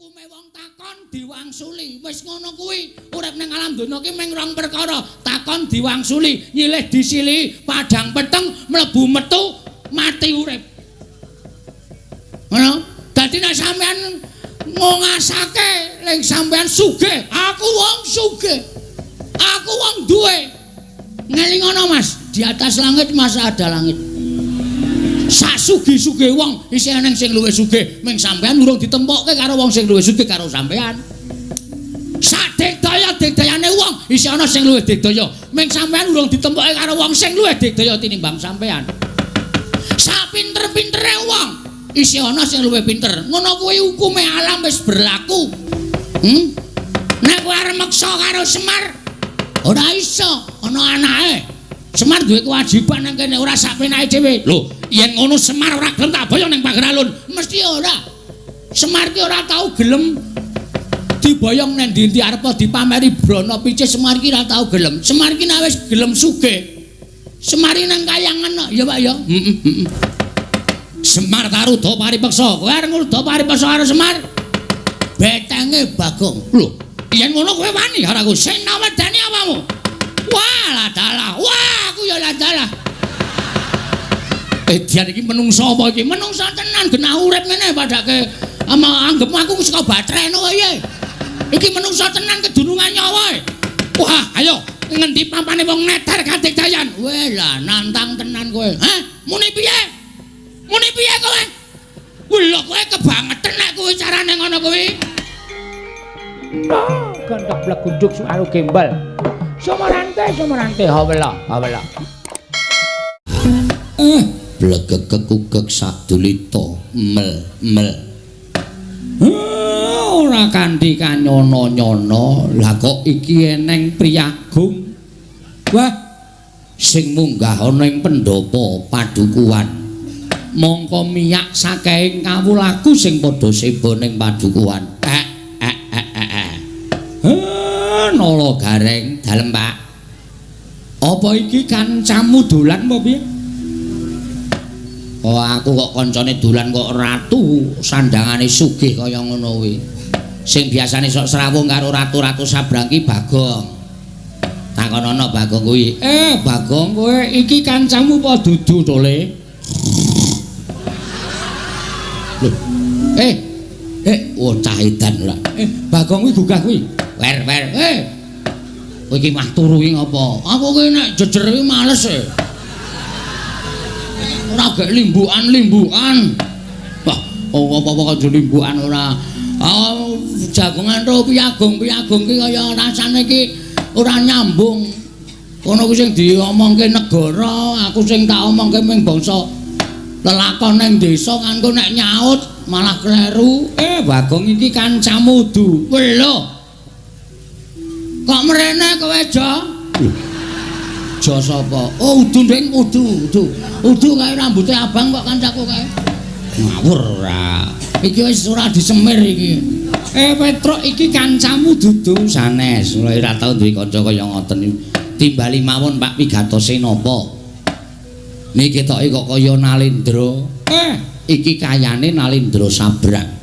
Hukume wong takon diwangsuli. Wis ngono kuwi. Urip ning alam donya ki mung rong perkara. Takon diwangsuli, nyilih disilihi, padhang peteng, mlebu metu, mati urip. Ngono? Dadi nek sampean ngongasake ling sampean sugih, aku wong sugih. Aku wong duwe. Ngelingono Mas, di atas langit masa ada langit. Sak sugih-sugih wong isih eneng sing luwih sugih, ming sampean urung ditempokke karo wong sing luwih sugih karo sampean. Sak digdaya-digdayane wong isih ana sing luwih digdaya, ming sampean urung ditempokke karo wong sing luwih digdaya tinimbang sampean. Sak pinter-pintere wong isih ana sing luwih pinter. Ngono kuwi hukume alam wis berlaku. Nek kowe arep meksa karo Semar, ora iso, ana anake. Semar duwe kewajiban nang kene ora sak penake dhewe. Lho, yen ngono Semar ora gelem tak boyong ning Pageralun. Mesti ora. Semar ki ora tau gelem diboyong nang ndi-ndi arep dipameri brana picis, Semar ki ora tau gelem. Semar ki nek wis gelem sugih. Semar ki nang kayangan kok, ya Pak ya. Heeh, heeh. Semar taruda paripeksa. Kowe arep ngruda paripeksa karo Semar? Betenge Bagong. Lho, yen ngono kowe wani karo aku. Sing nawedani apamu? Wah, lah dalah. Wah, aku ya lah dalah. Edian iki menungso apa iki? Menungso tenan genah urip ngene padake ama anggep aku saka batreno piye. Iki menungso tenan kedunungan nyawa. Wah, ayo ngendi pampane wong neter kadigdayan? Weh lah nantang tenan kowe. Hah? Muni piye? Muni piye kowe? Lho kowe kebangetan nek kuwi carane ngono kuwi. Gendhok blegunduk suaru gembel. Sumarante sumarante hawela hawela. Blegeg kekugek sadulita mel mel. Ora kanthi kanyono-nyono. Lah kok iki eneng priyagung. Wah, sing munggah ana ing pendhapa padukuhan. Mongko miyak sakehing kawulaku sing padha seba ning padukuhan. Nala Gareng, dalem Pak. Apa iki kancamu dolan apa piye? Oh, aku kok kancane dolan kok ratu sandangane sugih kaya ngono kuwi. Sing biasane sok srawung karo ratu-ratu sabrang ki Bagong. Takonono Bagong kuwi. Bagong kowe iki kancamu apa dudu to, Le? Lho. Oh cah edan ora. Bagong kuwi gugah kuwi. Wer wer. Kowe iki mah turu iki ngapa? Aku ki nek jejer iki males e. Ora gek limbukan-limbukan. Wah, apa-apa kok limbukan ora. Ah, jagongan ro piyagung-piyagung ki kaya rasane ki ora nyambung. Kono kuwi sing diomongke negara, aku sing tak omongke ming bangsa lelakon ning desa kan kok nek nyaut malah kleru. Bagong iki kancamu du. Lho. Kok mrene kowe, Jo? Jo sapa? Oh, udu nding, udu, udu. Udu kae rambute abang kok kancaku kae. Ngawur ora. Iki wis ora disemir iki. Petruk iki kancamu dudu sanes. Mulai ora tau duwe kanca kaya ngoten. Timbali mawon Pak pigatose napa? Niki ketoke kok kaya Nalendra. Iki kayane Nalendra Sabrang.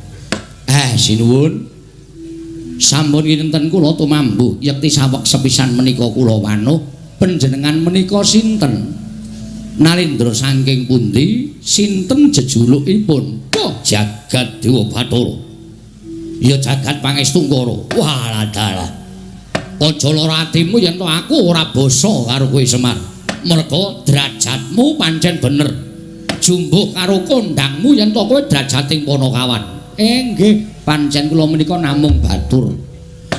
Sinuwun. Sampun kinten kula tumambuh yekti saweg sepisan menika kula wanuh panjenengan menika sinten? Nalendra saking pundi? Sinten jejulukipun? Oh, Jagat Dewa Bathara. Ya jagat pangestungkara. Wah, dalah. Aja lara atimu yen to aku ora basa karo kowe Semar. Merga derajatmu pancen bener. Jumbuh karo kondangmu yen to kowe derajating Panakawan. Nggih, pancen kula menika namung batur.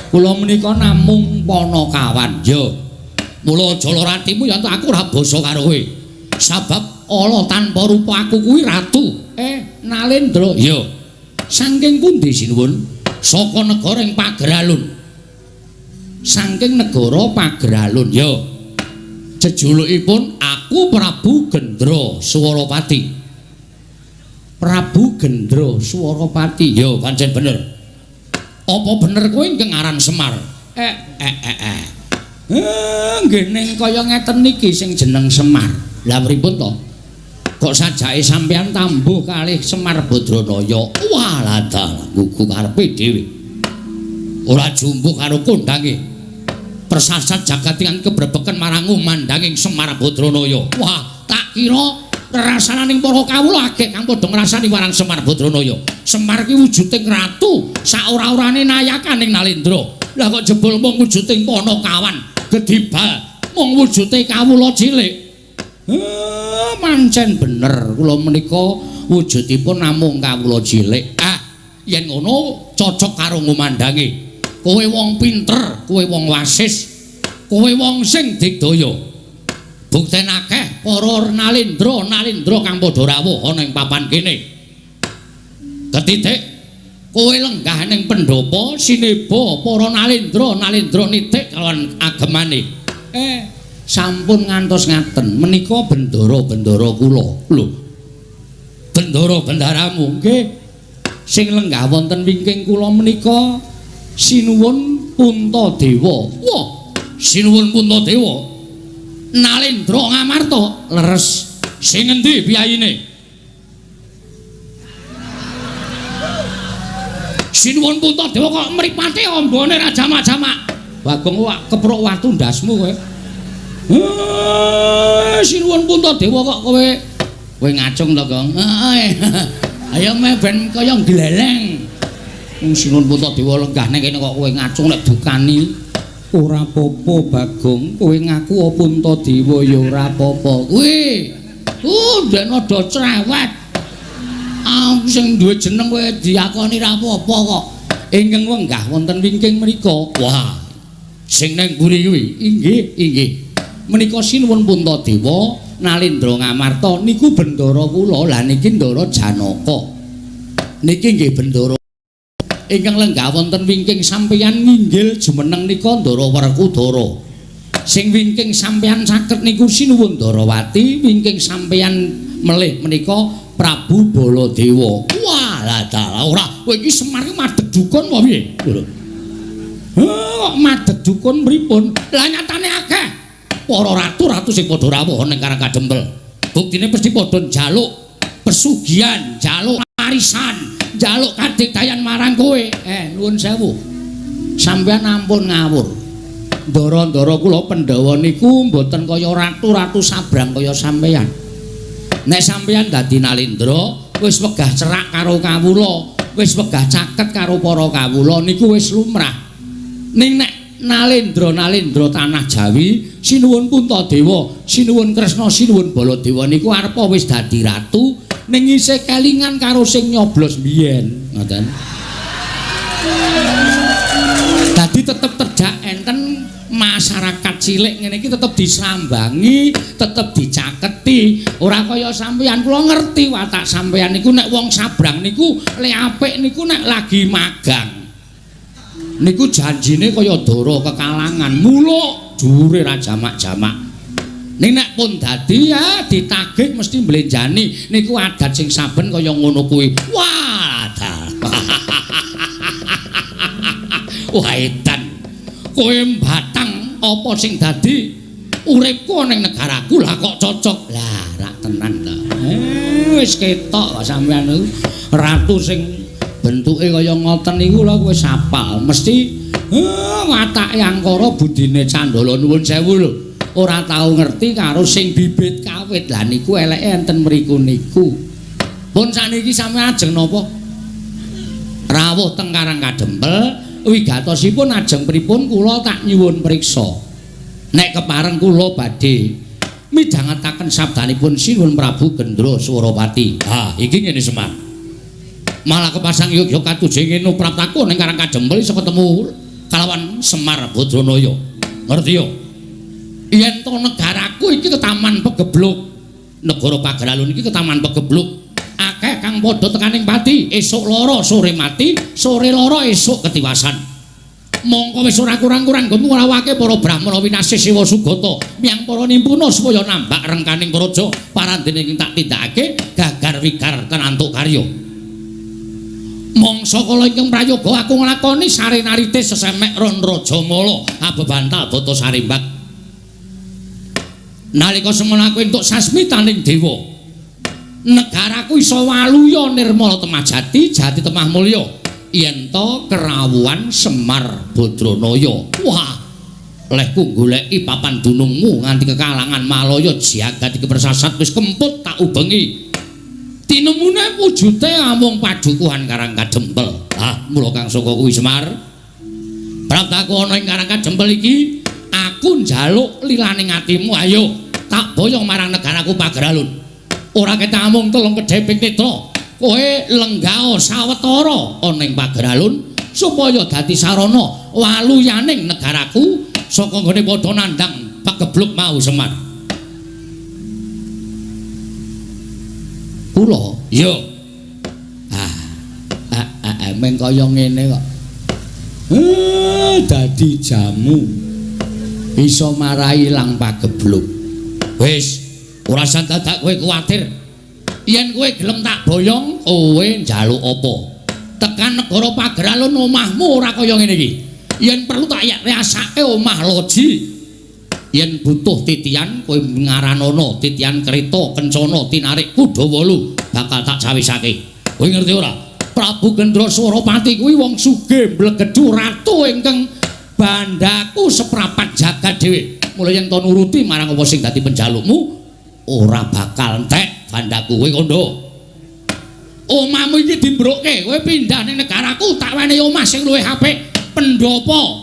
Kula menika namung Panakawan. Ya. Mula aja lara atimu yen to aku ora basa karo kowe. Sabab ala tanpa rupa aku kuwi ratu. Nalendra. Ya. Saking pundi sinuwun? Saka negara ing Pageralun. Saking negara Pageralun. Ya. Jejulukipun aku Prabu Gendra Swarapati. Prabu Gendra Swarapati. Ya, pancen bener. Apa bener kowe ingkang aran Semar? Nggih ning kaya ngeten niki sing jeneng Semar. Lah pripun to? Kok sajake sampeyan tambuh kalih Semar Badranaya. Walah dalah gugu karepe dhewe. Ora jumbuh karo kondange. Persasat jagat ingkang kebrebeken marang umandanging Semar Badranaya. Wah, tak kira rasananing para kawula agek kang padha ngrasani marang Semar Badranaya. Semar ki wujuding ratu, saora-orane nayakaning Nalendra. Lah kok jebul mung wujuding panakawan, gedibal, mung wujude kawula cilik. Mancen bener kula menika wujudipun namung kawula cilik. Ah, yen ngono cocok karo ngumandange. Kowe wong pinter, kowe wong wasis, kowe wong sing digdaya. Bukten akeh para nalendra-nalendra kang padha rawuh ana ing papan kene. Ketitik kowe lenggah ning pendhapa sineba para nalendra-nalendra nitik kalawan agemane. Sampun ngantos ngaten menika bendara-bendara kula. Lho. Bendara-bendaramu nggih. Sing lenggah wonten wingking kula menika Sinuwun Puntadewa. Wah, Sinuwun Puntadewa. Nalendra Ngamarta leres. Sing endi piyayine? Sinuwun Puntadewa kok mripate ambane ra jamak-jamak. Bagong wak kepruk watu ndasmu kowe. Sinuwun Puntadewa kok kowe kowe ngacung to, Gong? Heeh. Ayo meh ben kaya gleleng. Wong Sinuwun Puntadewa lenggah ning kene kok kowe ngacung nek dukani. Ora apa-apa Bagong, kowe ngaku Puntadewa ya ora apa-apa. Kuwi. Ndek ada cerewet. Aku sing duwe jeneng kowe diakoni ra apa-apa kok. Ingkang wenggah wonten wingking mriku. Wah. Sing nang mburi kuwi. Inggih, inggih. Menika Sinuwun Puntadewa Nalendra Ngamarta niku bendara kula. Lah niki Ndara Janaka. Niki nggih bendara ingkang lenggah wonten wingking sampeyan nginggil jumeneng nika Ndara Werkudara. Sing wingking sampeyan caket niku Sinuwun Ndarawati, wingking sampeyan melih menika Prabu Baladewa. Wah, lah dalah ora kowe iki Semar iki madheg dukun apa piye? Lho. Kok madheg dukun pripun? Lah nyatane akeh para ratu-ratu sing padha rawuh ning Karang Kadempel. Buktine mesti padha njaluk pesugihan, njaluk warisan, njaluk kadigdayan marang kowe. Nuwun sewu. Sampeyan ampun ngawur. Ndara-ndara kula Pandhawa niku mboten kaya ratu-ratu sabrang kaya sampeyan. Nek sampeyan dadi Nalendra, wis wegah cerak karo kawula, wis wegah caket karo para kawula niku wis lumrah. Ning nek Nalendra-nalendra tanah Jawi, Sinuwun Puntadewa, Sinuwun Kresna, Sinuwun Baladewa niku arepa wis dadi ratu ning isih kelingan karo sing nyoblos biyen, ngoten. Dadi tetep terjak enten masyarakat cilik ngene iki tetep disambangi, tetep dicaketi. Ora kaya sampeyan, kula ngerti watak sampeyan niku nek wong sabrang niku le apik niku nek lagi magang. Niku janjine kaya dara kekalangan, muluk dhuwure ra jamak-jamak. Ning nek pun dadi ya ditagih mesti mblenjani. Niku adat sing saben kaya ngono kuwi. Wah, wah edan. Kowe mbatang apa sing dadi uripku ning negaraku lah kok cocok. Lah, rak tenan ta. Wis ketok sampeyan niku ratu sing bentuke kaya ngoten niku lho wis apal. Mesti watake angkara budine candala nuwun sewu lho. Ora tau ngerti karo sing bibit kawit. Lah niku eleke enten mriku niku. Pun saniki sampeyan ajeng napa? Rawuh teng Karang Kadempel, wigatosipun ajeng pripun kula tak nyuwun priksa. Nek kepareng kula badhe midhangetaken sabdanipun Sinuwun Prabu Gendra Swarapati. Ha, iki ngene Semar. Malah kepasang yogya katujeng praptaku ning Karang Kadempel iso ketemu kalawan Semar Badranaya. Ngerti yo? Yen to negaraku iki ketaman pegebluk. Negara Pageralun iki ketaman pegebluk. Akeh kang padha tekaning pati, esuk lara sore mati, sore lara esuk ketiwasan. Mongko wis ora kurang-kurang nggonmu ngrawake para brahmana winasih Siwa Sugata miyang para nimpuna supaya nambak rengkaning praja parandene ing tak tindakake gagar wigar tenantuk karya. Mangsa kala ingkang prayoga aku nglakoni sarenarite sesemek ron Rajamala abebantal bata sarimbak. Nalika semono aku entuk sasmitaning dewa. Negaraku iso waluya nirmala temah jati, jati temah mulya. Yen to kerawuhan Semar Badranaya. Wah, lehku goleki papan dunungmu nganti kekalangan Malaya jagat iki persasat wis kemput tak ubengi. Tinemune wujute amung padukuhan Karang Kadempel. Ah, mula kang saka kuwi Semar. Praptaku ana ing Karang Kadempel iki, aku njaluk lilaning atimu, ayo tak boyong marang negaraku Pageralun. Ora ketamung telung kedheping netra, kowe lenggao sawetara ana ing Pageralun supaya dadi sarana waluyaning negaraku saka nggone padha nandhang pagebluk mau Semar. Kula iya. Meng kaya ngene kok. Dadi jamu iso marai ilang pagebluk. Wis, ora usah dadak kowe kuwatir. Yen kowe gelem tak boyong, kowe njaluk apa? Tekan negara Pageralun omahmu ora kaya ngene iki. Yen perlu tak riasake omah loji. Yen butuh titian kowe ngaranono titian kereta kencana tinarik kuda wolu bakal tak cawisake. Kowe ngerti ora? Prabu Gendraswarapati kuwi wong sugih mblegedhu ratu ingkang bandaku seprapat jagat dhewe. Mula yen to nuruti marang apa sing dadi penjalukmu ora bakal entek bandaku. Kowe kandha. Omahmu iki dimbrukke, kowe pindah ning negaraku tak wenehi omah sing luwih apik. Pendopo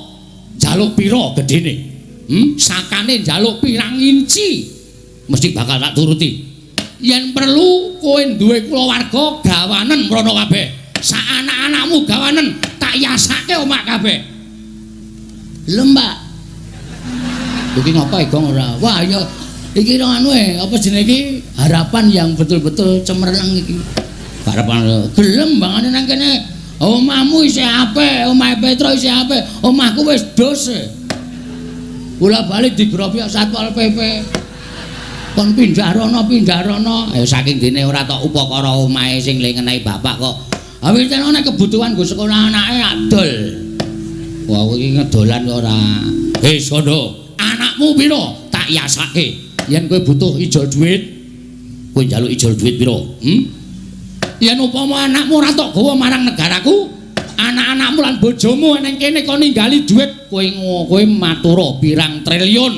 njaluk pira gedene? Sakane njaluk pirang inci mesti bakal tak turuti. Yen perlu kowe duwe kulawarga gawanen mrono kabeh. Sak anak-anakmu gawanen tak yasake omah kabeh. Lho, Mbak. Iki ngapa Gong ora? Wah, ya iki anu apa jenenge iki harapan yang betul-betul cemerlang iki. Harapan gelem bangane nang kene. Omahmu isih apik, omahe Petro isih apik, omahku wis dos. Bola balik digrobok Satpol PP. Kon pindah rono, pindah rono. Ayo saking dene ora tok upakara omahe sing le ngenehi bapak kok. Awit nek kebutuhan nggo sekolah anake adol. Wah, iki ngedolan kok ora. Wis kono, anakmu pira? Tak yasake. Yen kowe butuh ijol duit, kowe njaluk ijol duit pira? Yen upama anakmu ora tok gawa marang negaraku, anak-anakmu lan bojomu nang kene kon ninggali duit, kowe kowe matura pirang triliun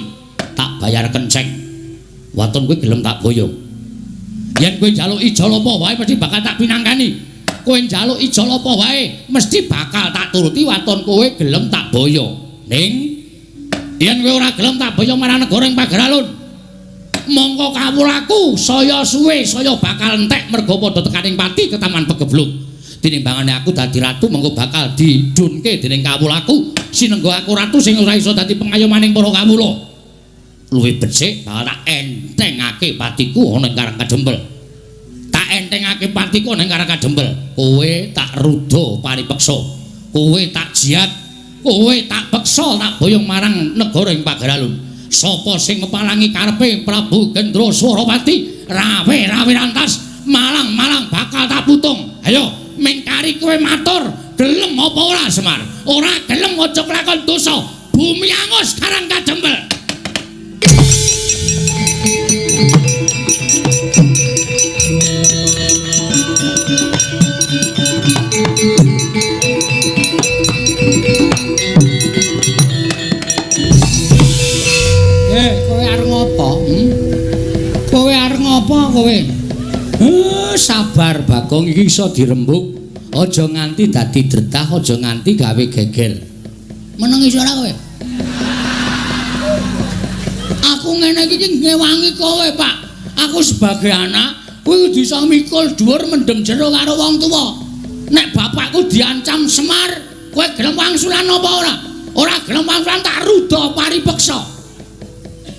tak bayar kenceng. Waton kowe gelem tak boyong. Yen kowe njaluk ijol apa wae mesti bakal tak pinangkani. Kowe njaluk ijol apa wae mesti bakal tak turuti waton kowe gelem tak boyong. Ning yen kowe ora gelem tak boyong marang negara ing Pageralun, mongko kawulaku saya suwe saya bakal entek mergo padha tekaning pati ketaman pegebluk. Tinimbangane aku dadi ratu mengko bakal didunke dening kawulaku. Sinengga aku ratu sing ora iso dadi pengayomaning para kawula. Luwih becik bakal tak entengake patiku ana ing Karang Kadempel. Tak entengake patiku ana ing Karang Kadempel. Kowe tak ruda paripeksa. Kowe tak jiat, kowe tak peksa tak boyong marang negara ing Pageralun. Sapa sing mepalangi karepe Prabu Gendraswarapati, rawe-rawe rantas, malang-malang bakal tak putung. Ayo mengkari kowe matur, gelem apa ora Semar? Ora gelem aja kelakon dosa. Bumi angus Karang Kadempel. Kowe arep ngopo? Kowe arep ngopo kowe? Sabar Bagong, iki iso dirembug. Aja nganti dadi dretah, aja nganti gawe geger. Meneng iso ora kowe? Aku ngene iki ngewangi kowe, Pak. Aku sebagai anak kuwi kudu iso mikul dhuwur mendem jero karo wong tuwa. Nek bapakku diancam Semar, kowe gelem wangsulan apa ora? Ora gelem wangsulan tak ruda paripeksa.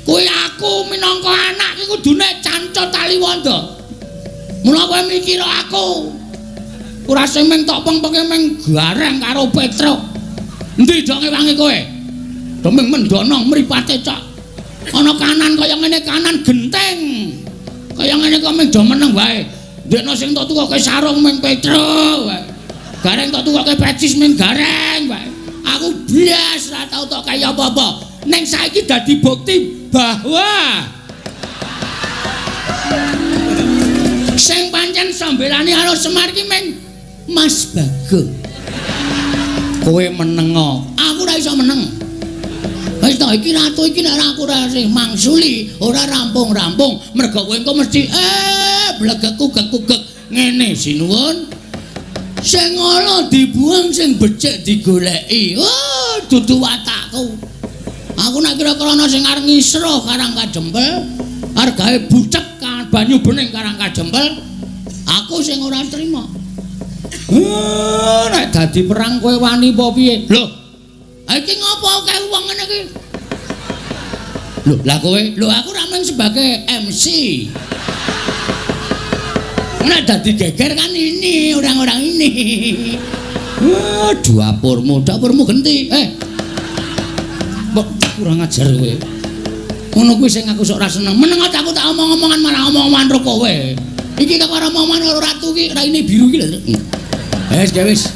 Kuwi aku minangka anak iki kudune canca taliwonda. Mula kowe mikir aku. Ora sing meng tok pengpenge meng gareng karo Petruk. Endi do ngewangi kowe? Do meng mendonong mripate cok. Ana kanan kaya ngene kanan genteng. Kaya ngene kok meng do meneng wae. Ndekno sing tok tukoke sarung meng Petruk wae. Gareng tok tukoke pecis meng gareng wae. Aku blas ora tau tok kaya apa-apa. Ning saiki dadi bukti bahwa Sing pancen sambelani karo Semar ki ming Mas Bagong. Kowe menengo. Aku ora iso meneng. Wis to iki ratu iki nek aku ora sing mangsuli, ora rampung-rampung, mergo kowe engko mesti blegekku gekugek ngene sinuwun. Sing ala dibuang, sing becik digoleki. Oh, dudu watakku. Aku nek kira-kira ana sing arep ngisro Karang Kadempel, argae bucek banyu bening Karang Kadempel, aku sing ora trima. Nek dadi perang kowe wani apa piye? Lho, iki ngopo akeh wong ngene iki? Lho, lah kowe? Lho, aku ra mung sebagai MC. Nek dadi geger kan ini orang-orang ini. Dapurmu, dapurmu genti. Mbok kurang ajar kowe. Ngono kuwi sing aku sok ora seneng. Meneng aku tak omong-omongan malah omong-omongan ro kowe. Iki kok ora omongan karo ratu ki, raine biru ki lho. Wis, wis.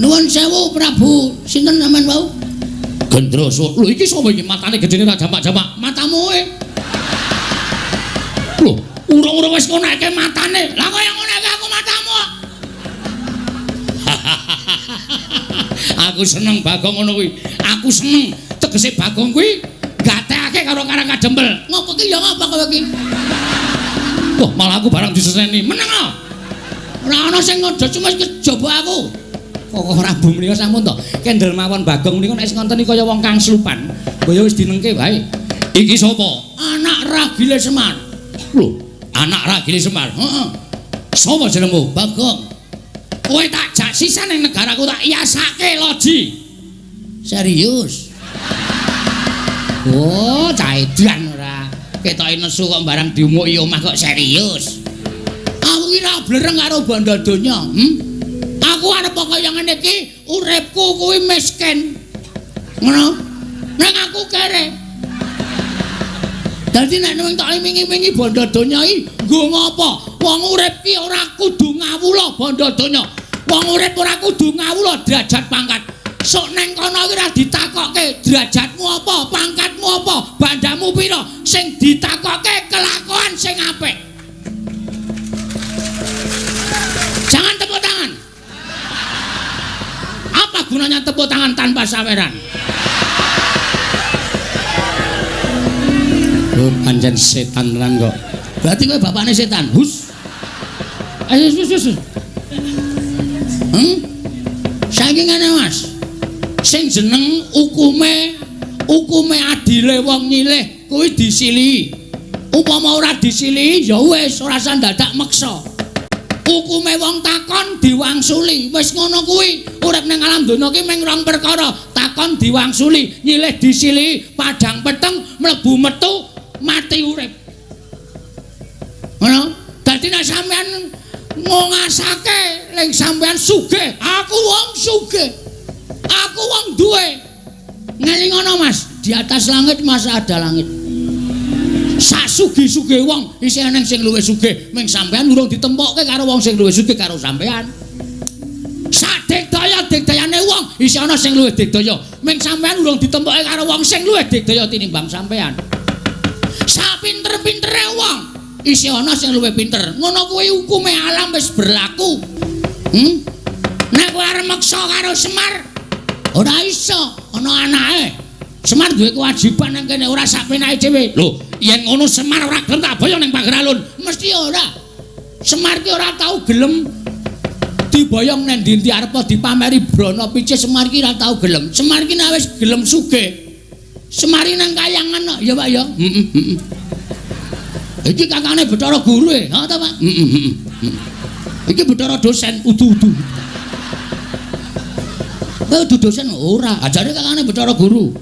Nuwun sewu Prabu, sinten sampean wau? Gendroso. Lho iki sapa iki matane gedene ra jamak-jamak? Matamu e. Lho, urung-urung wis ngonekke matane. Lah kaya ngonekke aku matamu. Aku seneng Bagong ngono kuwi. Aku seneng tegese Bagong kuwi gatekake karo Karang Kadempel. Ngopo ki ya ngapa kowe iki? Wah, malah aku barang diseneni. Meneng lho. Ora ana sing ngojo cuma kejaba aku. Kok ora bu menika sampun to. Kendel mawon Bagong menika nek wis ngoten iki kaya wong kang slupan. Mbaya wis dinengke wae. Iki sapa? Anak ragile Semar. Lho, anak ragile Semar. Heeh. Sapa jenengmu? Bagong. Kowe tak jak sisan ning negaraku tak yasake loji. Serius? Oh, cah edan ora. Ketoke nesu kok barang diumuki omah kok serius. Aku ki ra blereng karo bondo donya, Aku arep kaya ngene iki, uripku kuwi miskin. Ngono. Ning aku kere. Dadi nek ning tok wingi-wingi bondo donya iki nggo ngopo? Wong urip ki ora kudu ngawula bondo donya. Wong urip ora kudu ngawula derajat pangkat. Sok neng kono iki ora ditakokke derajatmu apa, pangkatmu apa, bandamu pira. Sing ditakokke kelakuan sing apik. Jangan tepuk tangan. Apa gunanya tepuk tangan tanpa saweran? Oh, pancen setan tenan kok. Berarti kowe bapakne setan. Hus. Ayo wis wis. Saiki ngene, Mas. Sing jeneng hukume adile wong nyilih kuwi disilihi. Upama ora disilihi ya wis ora usah dadak meksa. Hukume wong takon diwangsuli. Wis ngono kuwi. Urip ning alam donya ki mung rong perkara, takon diwangsuli, nyilih disilihi, padhang peteng mlebu metu mati urip. Ngono. Dadi nek sampean ngongasake ling sampean sugih, aku wong sugih. Aku wong duwe. Ngene ngono, Mas. Di atas langit masa ada langit. Sak sugih-sugih wong isih eneng sing luwih sugih, ming sampean urung ditempokke karo wong sing luwih sugih karo sampean. Sak digdaya-digdayane wong isih ana sing luwih digdaya, ming sampean urung ditempokke karo wong sing luwih digdaya tinimbang sampean. Sak pinter-pintere wong isih ana sing luwih pinter. Ngono kuwi hukume alam wis berlaku. Nek kowe arep meksa karo Semar ora iso, ana anake. Semar duwe kewajiban nang kene ora sak penake dhewe. Lho, yen ngono Semar ora gelem tak boyong ning pager alun. Mesti ora. Semar ki ora tau gelem diboyong nang ndi-ndi arep dipameri brana picis Semar ki ora tau gelem. Semar ki nek wis gelem sugih. Semar nang kayangan kok, ya Pak ya. Heeh, heeh. Iki kakane Bathara Guru e, ha ta Pak? Heeh, heeh. Iki Bathara dosen udu-udu. Kowe udu dosen ora, ajare kakane Bathara Guru.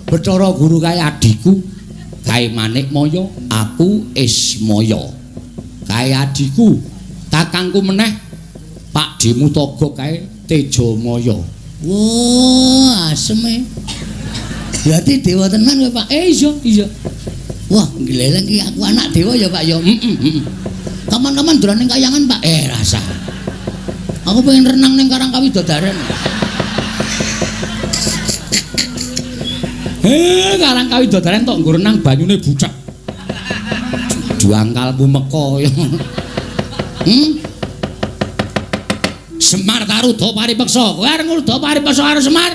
Bathara Guru kae adhiku, kae Manikmaya, aku Ismaya. Kae adhiku, kakangku meneh Pak Dimutaga kae Tejamaya. Wah, aseme. Berarti dewa tenan kowe, Pak. Iya, iya. Wah, ngleleng iki aku anak dewa ya, Pak ya. Heeh, heeh. Kapan-kapan dolan ning kayangan, Pak. Rasa. Aku pengen renang ning Karang Kawidodaren. Karang Kawidodaren tok nggo renang banyune bucek. Juangkal bumeka. Semar taruda paripeksa. Kowe arep ngruda paripeksa karo Semar?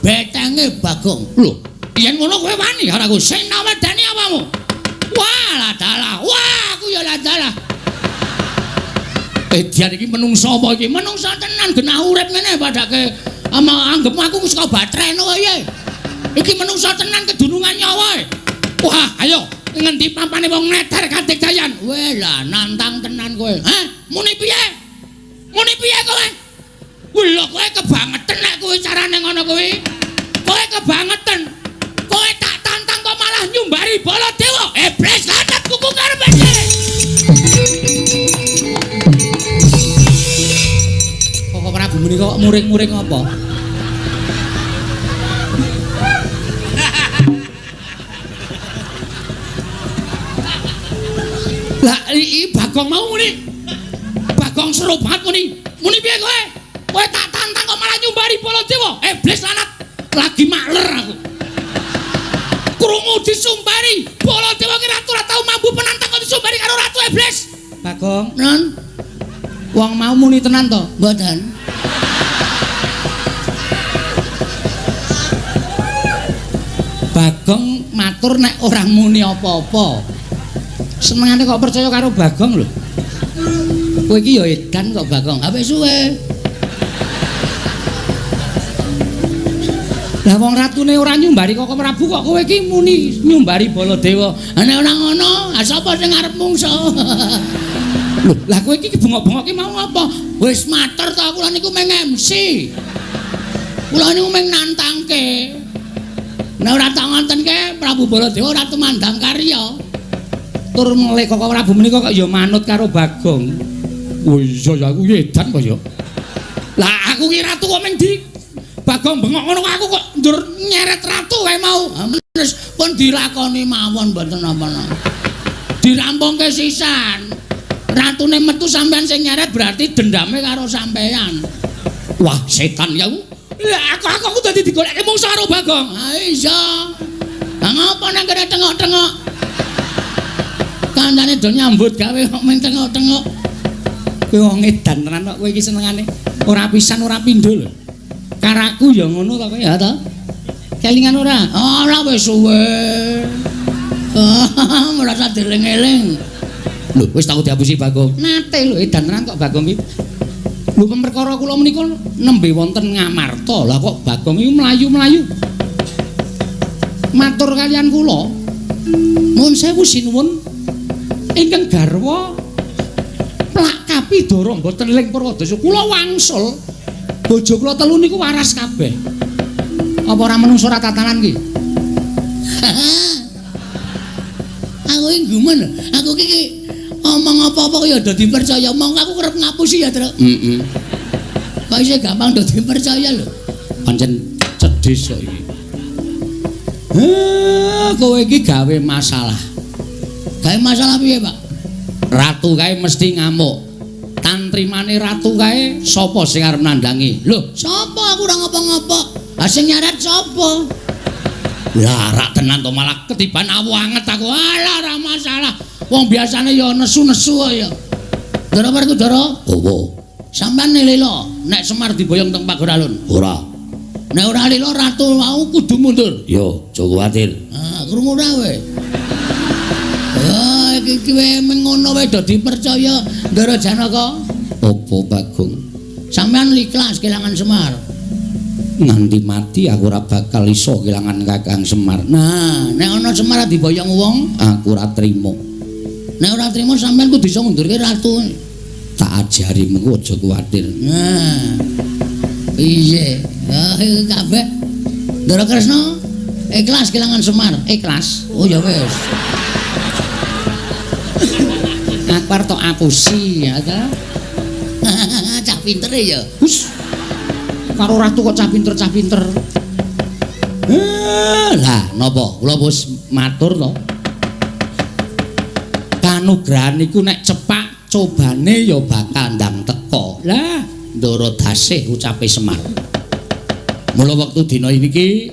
Betenge Bagong. Lho, yen ngono kowe wani karo aku. Sing nawedani apamu? Wah, lah dalah. Wah, aku ya lah dalah. Edian iki menungso apa iki? Menungso tenan genah urip ngene padake ama anggepmu aku wis kok batreno piye. Iki menungso tenan kedunungan nyawa. Wah, ayo ngendi pampane wong neter kadigdayan. Weh lah nantang tenan kowe. Hah? Muni piye? Muni piye kowe? Lho kowe kebangetan nek kowe carane ngono kuwi. Kowe kebangetan. Kowe tak tantang kok malah nyumbari Baladewa. Iblis lanat kuku karepe. Kok Prabu menika kok muring-muring apa? Lah iki Bagong mau muni. Bagong seru banget muni. Muni piye kowe? Kowe tak tantang kok malah nyumbari Baladewa. Iblis lanat. Lagi makler aku. Krungu disumbari Baladewa ki ratu ora tau mambu penantang kok disumbari karo ratu iblis. Bagong, non. Wong mau muni tenan to? Mboten. Bagong matur nek ora muni apa-apa. Senengane kok percaya karo Bagong lho. Kowe iki ya edan kok Bagong. Ha wis suwe. Lah wong ratune ora nyumbari Koko Prabu kok kowe iki muni nyumbari Baladewa. Ha nek ora ngono, ha sapa sing arep mungso? Lho, lah kowe iki bengok-bengok ki mau apa? Wis matur to kula niku mung MC. Kula niku mung nantangke. Nek ora tak ngontenke Prabu Baladewa ora tumandang karya. Tur melih Koko Prabu menika kok ya manut karo Bagong. Oh iya ya aku edan kok ya. Lah aku ki ratu kok mung di Bagong bengok ngono aku kok njur nyeret ratu kae mau. Wis pun dilakoni mawon mboten napa-napa. Dirampungke sisan. Ratune metu sampean sing nyeret berarti dendame karo sampean. Wah, setan ya aku. Lah aku dadi digolekke mungsuh karo Bagong. Ha iya. Lah ngopo nang kene tengok-tengok? Kancane do nyambut gawe kok mung tengok-tengok. Kowe wong edan tenan kok kowe iki senengane. Ora pisan ora pindho lho. Karaku ya ngono to kowe ya to? Kelingan ora? Ora wis suwe. Merasa dieling-eling. Lho, wis tau diapusi Bagong. Nate lho edan tenan kok Bagong iki. Lho perkara kula menika nembe wonten Ngamarta. Lah kok Bagong iki mlayu-mlayu. Matur kalian kula. Nuwun sewu sinuwun ingkang garwa plak kapidara mboten ling Purwadasa. Kula wangsul. Bojo kula telu niku waras kabeh. Apa ora menungso ora tatanan ki? Aku iki gumun. Aku iki omong apa-apa ya do dipercaya. Mongko aku kerep ngapusi ya, Truk. Heeh. Kok isih gampang do dipercaya lho. Pancen cedhis kok iki. Kowe iki gawe masalah. Gawe masalah piye, Pak? Ratu kae mesti ngamuk. Tantrimane ratu kae sapa sing arep nandhangi? Lho, sapa aku ora ngopo-ngopo. Ha sing nyaret sapa? Lah rak tenan to malah ketiban awu anget aku. Alah ora masalah. Wong biasane ya nesu-nesu ya. Ndara Werkudara? Opo? Sampeyan lila nek Semar diboyong teng Pageralun? Ora. Nek ora lila ratu mau kudu mundur. Yo, aja kuwatir. Ah, krungu ora kowe? Ah, iki kowe mengono wae do dipercaya Ndara Janaka. Apa Bagong? Sampeyan ikhlas kelangan Semar. Nganti mati aku ora bakal iso kelangan Kakang Semar. Nah, nek ana Semar diboyong wong, aku ora trimo. Nek ora trimo sampeyan kudu iso ngundurke ratu. Tak ajari mengko aja kuwatir. Nah. Piye? Ah, kabeh. Ndara Kresna ikhlas kelangan Semar, ikhlas. Oh ya wis. Aku arep tok apusi ya ta. Cah pinter ya. Hus. Karo ratu kok cah pinter-cah pinter. Lah napa? Kula wis matur to. Kanugrahan niku nek cepak cobane ya bakal ndang teka. Lah, Ndara Dasih ucape Semar. Mula wektu dina iki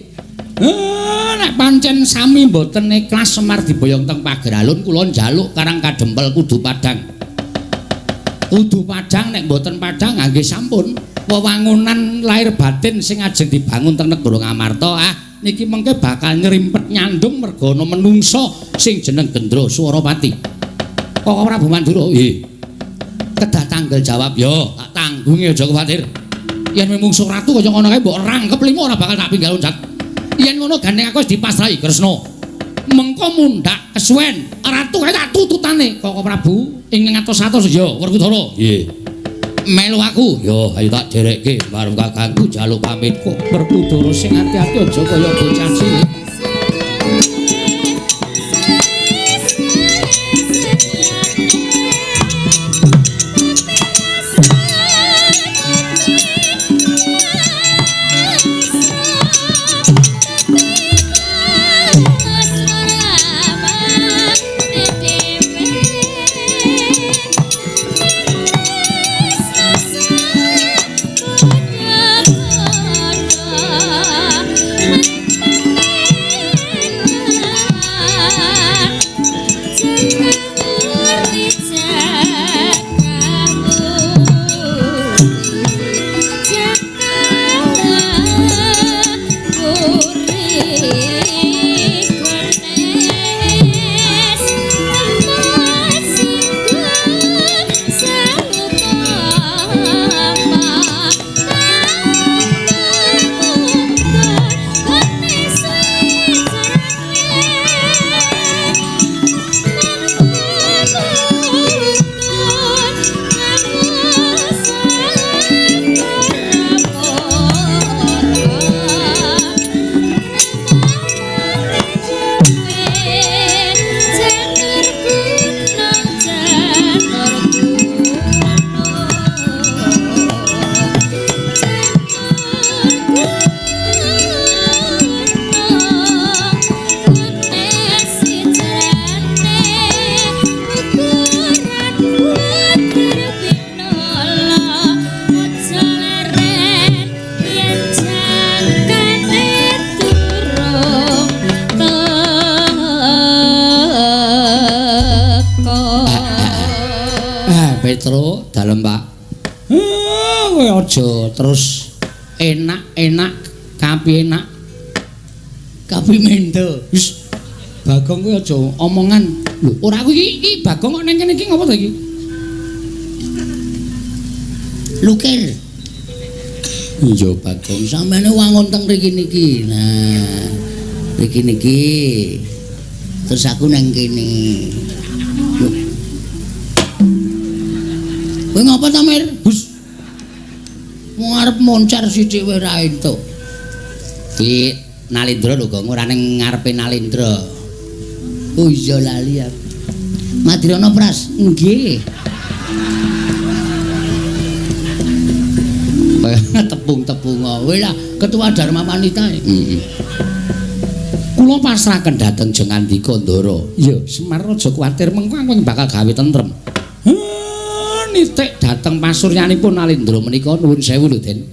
Nek pancen sami mboten ikhlas Semar diboyong teng Pageralun kula njaluk Karang Kadempel kudu padhang. Kudu padhang nek mboten padhang nggih sampun. Wewangunan lahir batin sing ajeng dibangun teng negara Ngamarta niki mengke bakal nyerimpet nyandung merga ana menungsa sing jeneng Gendra Swarapati. Koko Prabu Mandura, nggih. Kedah tanggel jawab, yo, tak tanggungi aja kuwatir. Yen mungsuh ratu kaya ngono kae mbok rangkep limo ora bakal tak pinggal loncat. Yen ngono gandeng aku wis dipasrahi Kresna. Mengko mundhak kesuwen, ratu kae tak tututane Koko Prabu ing ngatos-atos ya Werkudara. Nggih. Melu aku, yo ayo tak derekke marang kakangku jaluk pamit kok Werkudara sing ati-ati aja kaya bocah cilik. Petro dalem Pak. Kowe aja terus enak-enak kapi enak kapi mendo. Wis Bagong kowe aja omongan. Lho, ora aku iki Bagong kok nang kene iki ngopo to iki? Lukir. Iya Bagong, sampeyan wangun teng mriki niki. Nah, mriki niki. Terus aku nang kene. Lho. Kowe ngapa ta, Mir? Hus. Wong arep moncar sithik wae ora entuk. Di Nalindra lho, Gong, ora ning ngarepe Nalindra. Oh iya lali aku. Madirana Pras? Nggih. Tepung-tepung kowe lah Ketua Dharma Wanita. Heeh. Kula pasrahaken dhateng Jengandika Ndara. Iya, Semar aja kuwatir mengko aku bakal gawe tentrem. Nitik dhateng pasuryanipun Nalindra menika nuwun sewu lho Den.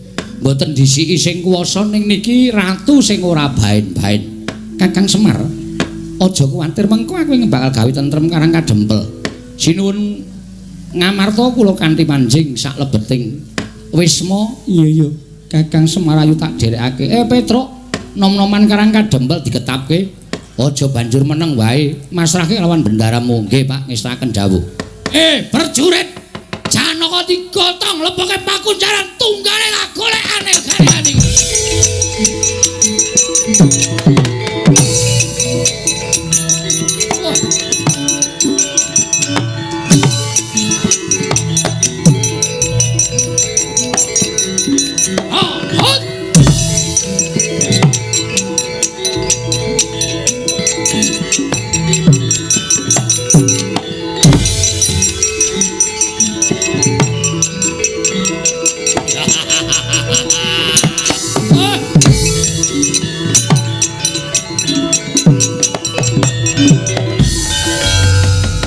Mboten disiki sing kuwasa ning niki ratu sing ora baen-baen. Kakang Semar, aja kuwatir mengko aku bakal gawe tentrem Karang Kadempel. Sinuwun Ngamarta kula kanthi manjing sak lebeting wisma. Iya iya, Kakang Semar ayu tak dherekake. Petruk, nom-noman Karang Kadempel diketapke. Aja banjur meneng wae, masrahke lawan bendaramu. Nggih, Pak, ngestaken dawuh. Prajurit Janaka digotong leboke pakunjaran tunggale golekane gariyane.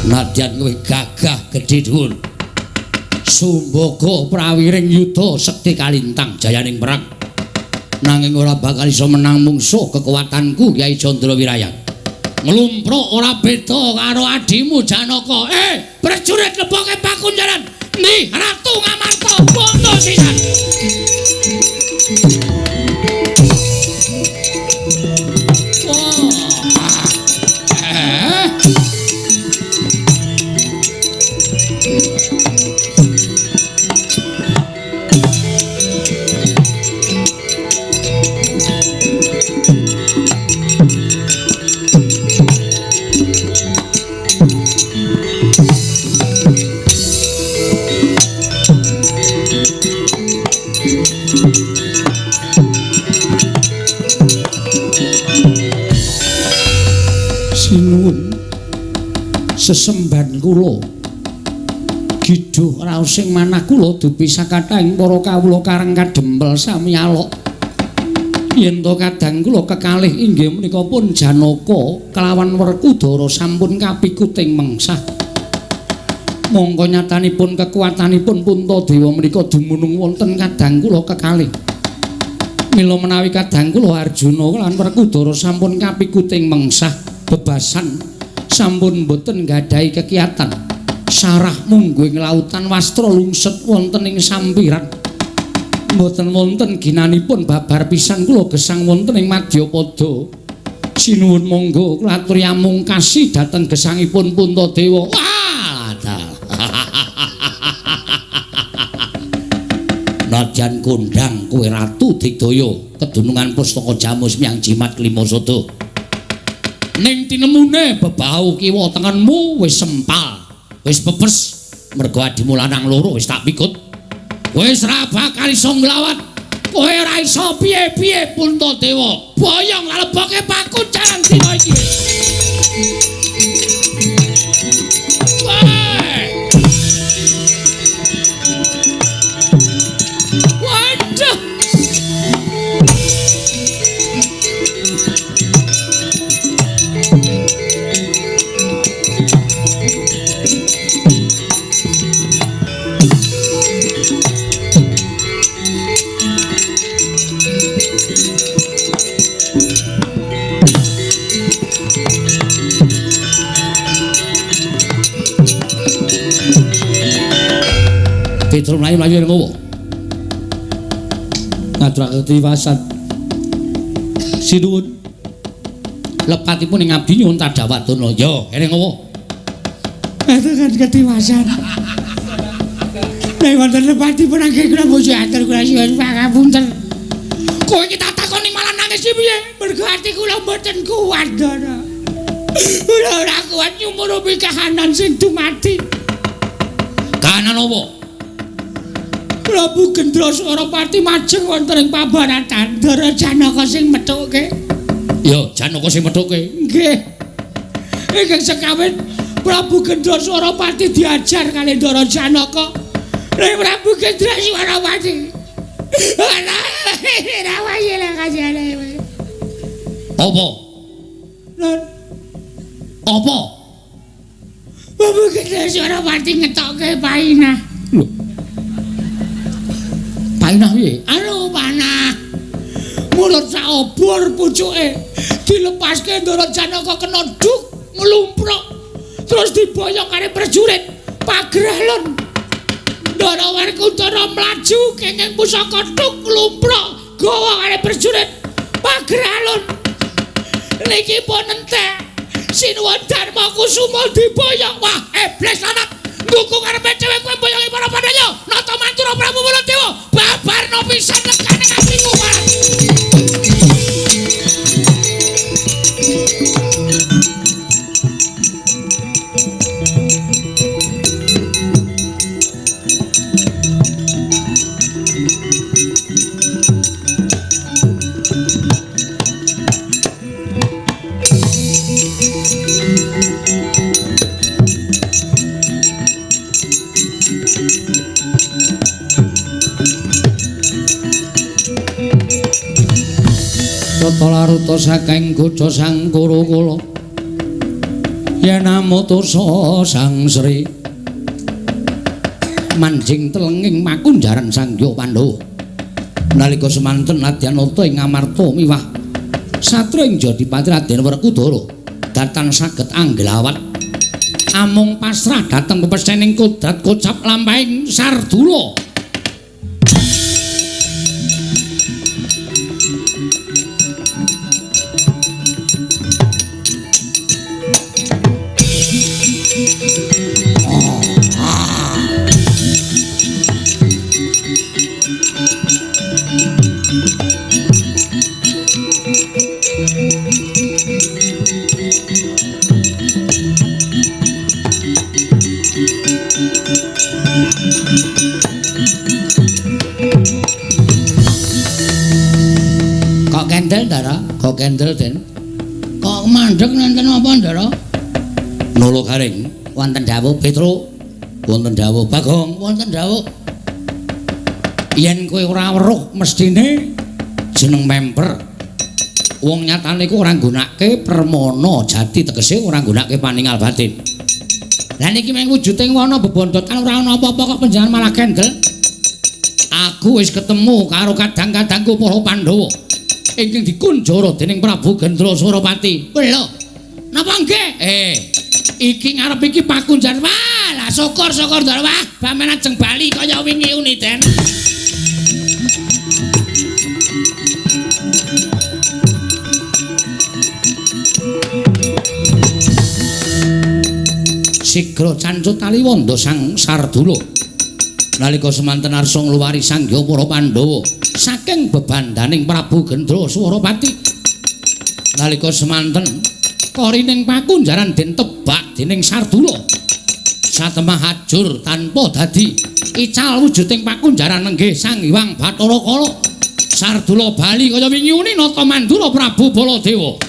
Nadyan kowe gagah gedhe dhuwur. Sumbaga prawiring yuda sekti kalintang jayaning perang. Nanging ora bakal iso menang mungsuh kekuatanku Kyai Candra Wirayat. Nglumpruk ora beda karo adimu Janaka. Prajurit leboke pakunjaran. Ndi Ratu Ngamarta bondo sisan. Sinuwun sesembahan kula giduh raos sing manah kula dupi sakathahing para kawula karang kadempel sami alok. Yen to kadang kula kekalih inggih menika pun Janaka kelawan Werkudara sampun kapikuting mengsah. Mongko nyatanipun kekuatanipun Puntadewa menika dumunung wonten kadang kula kekalih. Mila menawi kadang kula Arjuna lan Werkudara sampun kapikuting mengsah bebasan sampun boten nggadahi kekiatan. Sarah mungguing lautan wastra lungset wonten ing sampiran. Mboten wonten ginanipun babar pisan kula gesang wonten ing madyapada. Sinuwun monggo kula aturi amungkasi dhateng gesangipun Puntadewa. Wah, nadyan kondhang kowe Ratu Digdaya kedunungan pustaka Jamus Miang Jimat Klima Sada. Ning tinemune bebau kiwa tengenmu wis sempal, wis pepes mergo adimu lanang loro wis tak pikut. Wis ra bakal iso nglawat. Kowe ora iso piye-piye Puntadewa. Boyong leboke pakunjaran dina iki. Waduh. Petro mlayu-mlayu ngowo. Ngaturake tiwasan. Sinuwun. Lepatipun ing abdi nyuwun tadhawadana. Ya, kene ngowo. Ngaturake ketiwasan. Nek wonten lepatipun anggen kula bojo atur kula nyuwun pangapunten. Kowe iki tak takoni malah nangis iki piye? Mergo ati kula mboten kuat, Ndara. Kula ora kuat nyumurupi kahanan sing dumadi. Kahanan opo? Prabu Gendra Swarapati majeng wonten ing pabaratan Ndara Janaka sing methuke. Ya, Janaka sing methuke. Nggih. Ingkang sekawin Prabu Gendra Swarapati diajar kali Ndara Janaka. Ning Prabu Gendra Swarapati. Ora ora wae kasihane. Apa? Lon. Apa? Prabu Gendra Swarapati ngetokke painah. Lho. Panah piye? Anu panah. Mulut sak obor pucuke dilepaske Ndara Janaka kena duk nglumpruk. Terus diboyong karo prajurit Pageralon. Ndara Werkudara mlaju kenging pusaka duk nglumpruk gawa karo prajurit Pageralon. Niki pun entek. Sinuwun Darma Kusuma diboyong. Wah, iblis lanat. Ndukung arepe dhewe kowe mboyongi para Pandhawa. Nata Mantura Prabu Baladewa. Babarno pisan lekane atiku wae. Tata laruta saking godha sang Kurukula yen amutusa Sang Sri manjing telenging makunjaran Sang Hyang Pandhawa. Nalika semanten Adyanata ing Ngamarta miwah satria ing Jodipati Raden Werkudara datan saged angglawat amung pasrah dhateng pepesening kodrat kocap lampahing Sardula. Kok kendel Den? Kok mandheg nenten apa Ndara? Nolo garing wonten dawuh Petruk, wonten dawuh Bagong, wonten dawuh. Yen kowe ora weruh mestine jeneng memper. Wong nyatane iku ora nggunakake permana jati, tegese ora nggunakake paningal batin. Lah niki mung wujuding wana bebondotan ora ana apa-apa kok panjenengan malah kendel. Aku wis ketemu karo kadang-kadangku para Pandhawa ingkang dikunjara dening Prabu Gendra Surapati. Lho, napa nggih? Iki ngarep iki pakunjar. Wah, lah syukur-syukur Ndara. Wah, bamen ajeng bali kaya wingi uni, Den. Sigra cancut taliwonda Sang Sardula. Nalika semanten arsa ngluwari sangya para Pandhawa saking bebandaning Prabu Gendra Surapati. Nalika semanten korining pakunjaran den tebak dening Sardula. Satemah ajur tanpa dadi ical wujuding pakunjaran nenggih Sang Hyang Bathara Kala. Sardula bali kaya wingi uni nata mandura Prabu Baladewa.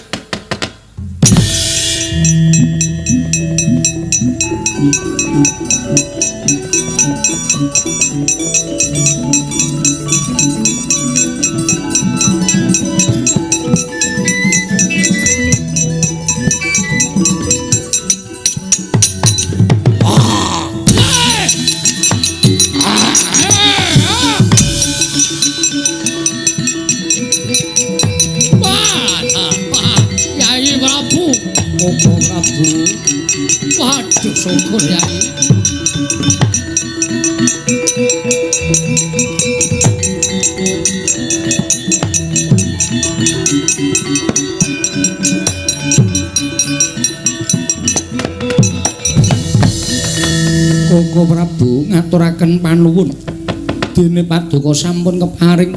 Waduh, syukur Yai. Koko Prabu ngaturaken panuwun dene paduka sampun keparing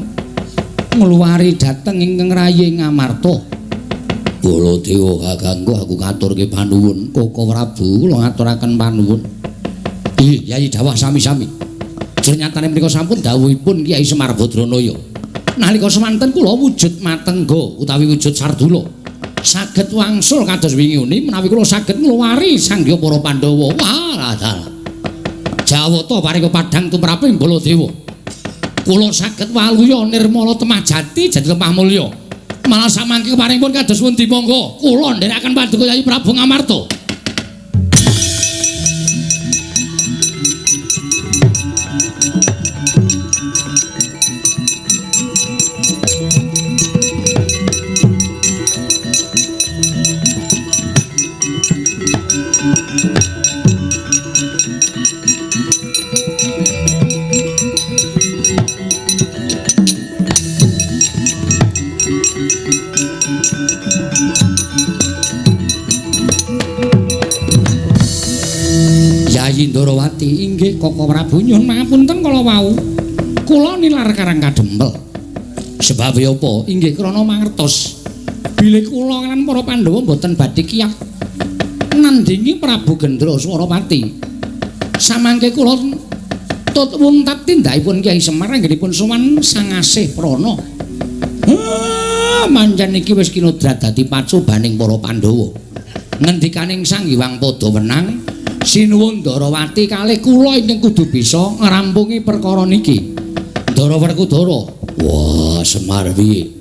ngluwari dhateng ingkang rayi Ngamarta. Baladewa kakangku aku katurke panuwun. Koko Prabu kula ngaturaken panuwun. Ih, Yai dawah sami-sami. Jernyatane menika sampun dawuhipun Kyai Semar Badranaya. Nalika semanten kula wujud matengga utawi wujud Sardula saged wangsul kados wingi uni menawi kula saged ngluwari sangya para Pandhawa. Wah, dalah. Jawata paring padhang tumraping Baladewa. Kula saged waluya nirmala temah jati jati lemah mulya. Malah samangke keparingipun kados pundi monggo kula nderekaken paduka Yai Prabu Ngamarta. Yayi Ndarawati inggih Koko Prabu nyuwun pangapunten kala wau. Kula nilar Karang Kadempel. Sebabe apa? Inggih krana mangertos bilih kula lan para Pandhawa mboten badhe kiyat nandingi Prabu Gendra Surapati. Samangke kula tut wuntat tindakipun Kyai Semar anggenipun sowan Sang Asih Prana. Mancen iki wis kinodrat dadi pacobaning para Pandhawa. Ngendikaning Sang Hyang Pada wenang, sinuwun Ndarawati kalih kula ingkang kudu bisa ngrampungi perkara niki. Ndara Werkudara, wah Semar piye?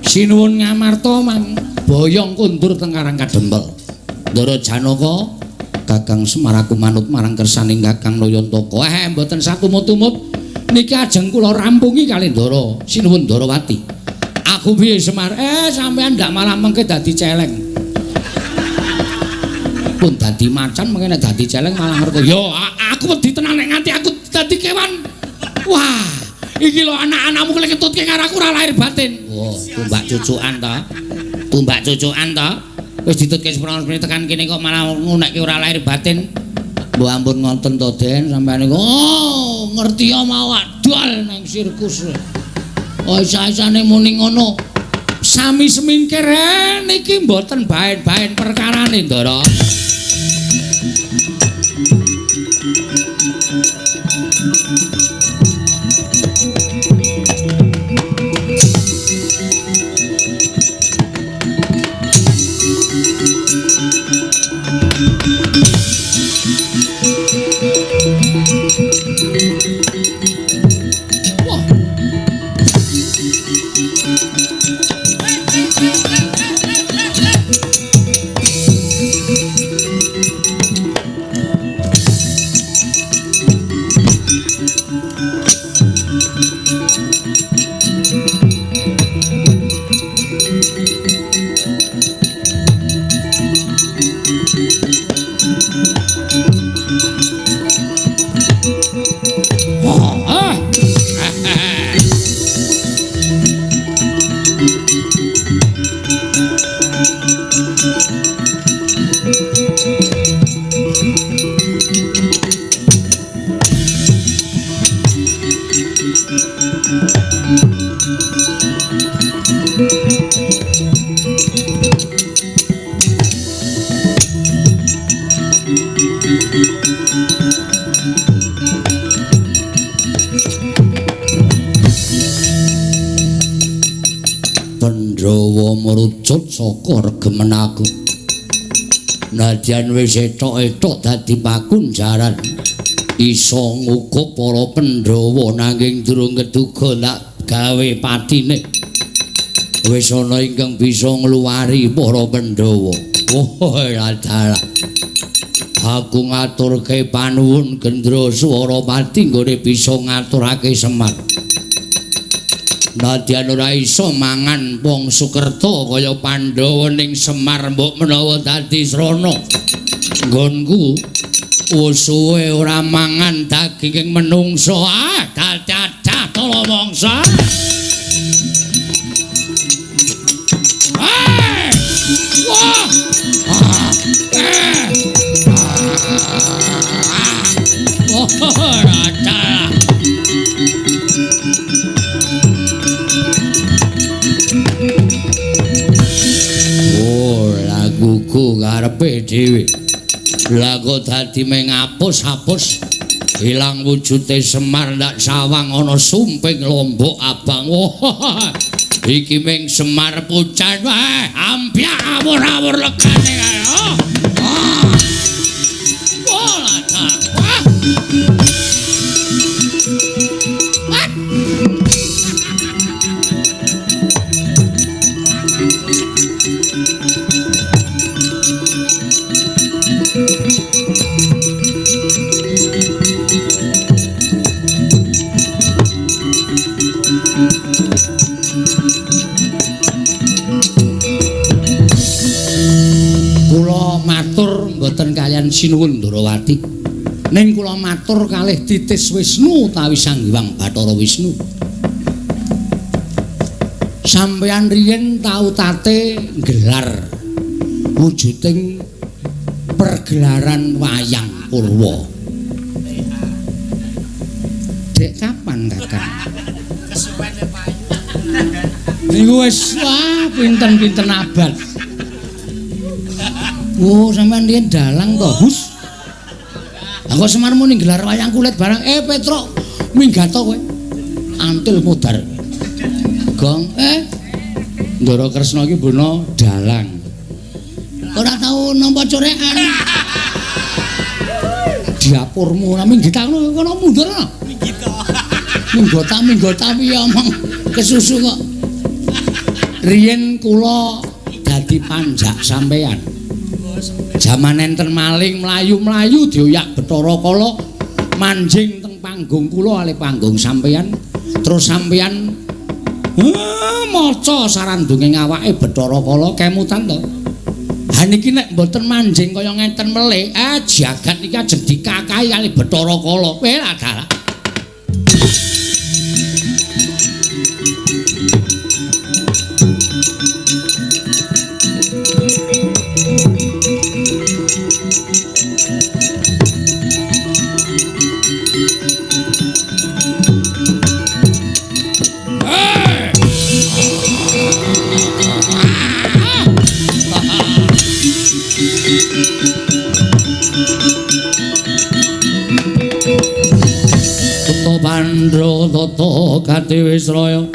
Sinuwun Ngamarta mang boyong kondur teng Karang Kadempel. Ndara Janaka, Kakang Semar aku manut marang kersaning Kakang Nayantaka. Mboten satumut-tumut. Niki ajeng kula rampungi kalih Ndara Sinuwun Ndarawati. Aku piye Semar? Sampean ndak malah mengke dadi celeng. Pun dadi macan mengke nek dadi celeng malah ngerti. Yo aku wedi tenan nek nganti aku dadi kewan. Wah, iki lho anak-anakmu lek ketutke karo aku ora lahir batin. Wah, tumbak cucukan ta. Tumbak cucukan ta. Wis ditutke seprono tekan kene kok malah ngunekke ora lahir batin. Mbok ampun ngoten to, Den, sampeyan niku. Oh, ngerti ya mau adol nang sirkus. Oh, isa-isane muni ngono. Sami semingkir niki mboten baen-baen perkarane, Ndara. Pandhawa merucut saka regemen aku. Nadyan wis etok-etok dadi pakunjaran, iso ngukup para Pandhawa nanging durung keduga tak gawe patine. Wis ana ingkang bisa ngluwari para Pandhawa. Oh, dalah. Aku ngaturke panuwun Gendra Swarapati nggone bisa ngaturake Semar. Nadyan ora iso mangan wong Sukerta kaya Pandhawa ning Semar mbok menawa dadi srana. Nggonku wis suwe ora mangan daginging menungsa. Ah, dadah tala mangsa. Wah! Ah! Oh, dadah. Laguku karepe dhewe. Lah kok dadi mengapus-apus ilang wujude Semar ndak sawang ana sumping lombok abang. Wah, iki ming Semar pucan wae ampyak awur-awur legane kae. Oh. Wah, lada. Wah. Kula matur mboten kaliyan Sinuwun Ndarawati. Ning kula matur kalih Titis Wisnu utawi Sang Hyang Bathara Wisnu. Sampeyan riyin tau tate nggelar wujuding pergelaran wayang purwa. Dek kapan, Kakang? Niku wis wah pinten-pinten abad. Oh, sampean riyen dalang to, Hus? Lah kok Semar muni nggelar wayang kulit barang. Petruk, minggato kowe. Antil modar. Gong, Ndara Kresna iki mbono dalang. Ora tau nampa corekan. Diapurmu ora minggit kono mundur ana. Minggit to. Minggota piye omong kesusu kok. Riyen kula dadi panjak sampean. Jaman enten maling mlayu-mlayu dioyak Bathara Kala manjing teng Panggung kula kalih panggung sampeyan terus sampeyan maca sarandunge awake Bathara Kala kemutan to. Ha niki nek mboten manjing kaya ngenten melih, jagat niki ajeng dikakahi kalih Bathara Kala. Weh dalah. Pandra tata katiwisraya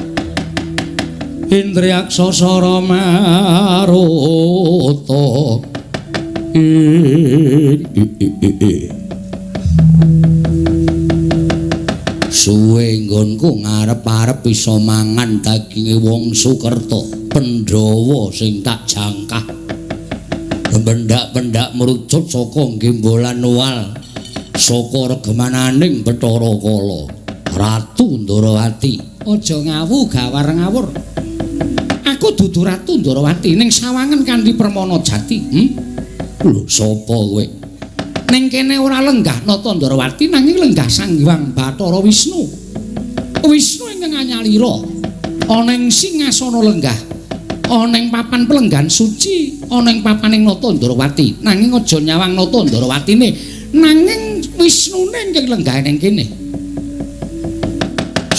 Indriyaksa sara maruta suwe nggonku ngarep-arep iso mangan daginge wong Sukerta Pandhawa sing tak jangkah pendak-pendak merucut saka gembolan wal saka regemananing Bathara Kala Ratu Ndorowati. Aja ngawu gawar ngawur. Aku dudu Ratu Ndorowati ning sawangen kanthi Permana Jati. Lho sapa kowe? Ning kene ora lenggah Nata Ndorowati nanging lenggah Sang Hyang Bathara Wisnu. Wisnu ingkang anyalira ana ing singasana lenggah, ana ing papan pelenggan suci, ana ing papaning Nata Ndorowati. Nanging aja nyawang Nata Ndorowatine, nanging Wisnune ingkang lenggah ning kene.